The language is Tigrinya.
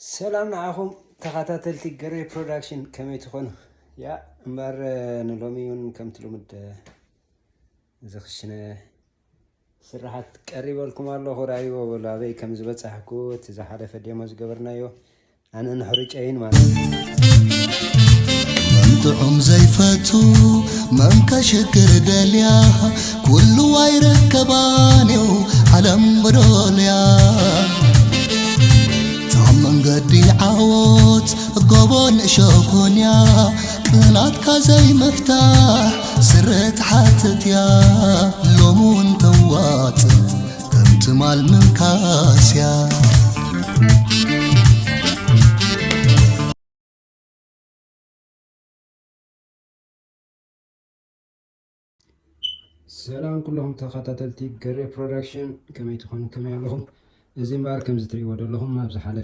ሰላም ንዓኹም ተኸታተልቲ ገሬ ፕሮዳክሽን፣ ከመይ ትኾኑ? ያ እምበር ንሎሚ እውን ከምቲ ልሙድ እዚ ክሽነ ስራሓት ቀሪበልኩም ኣለኹ። ራይዎ በሉ ኣበይ ከም ዝበጻሕኩ፣ እቲ ዝሓለፈ ዴሞ ዝገበርናዮ ኣነ ንሕርጨይን ማለት እዩ። መን ጥዑም ዘይፈቱ መን ከሽግር ደልያ ኩሉ ኣይርከባን እዩ ዓለም ጎዶልያ ካብ መንገዲ ዓወት ጎቦ ንእሾኾንያ ቅናትካ ዘይምፍታሕ ስረ ትሓትት እያ ሎሚ እውን ተዋፅእ ከም ትማል ምንካስ እያ ሰላም ኩለኹም ተኸታተልቲ ገሬ ፕሮዳክሽን፣ ከመይ ትኾኑ፣ ከመይ ኣለኹም? እዚ እምበኣር ከምዚ ትርእይዎ ዘለኹም ኣብ ዝሓለፈ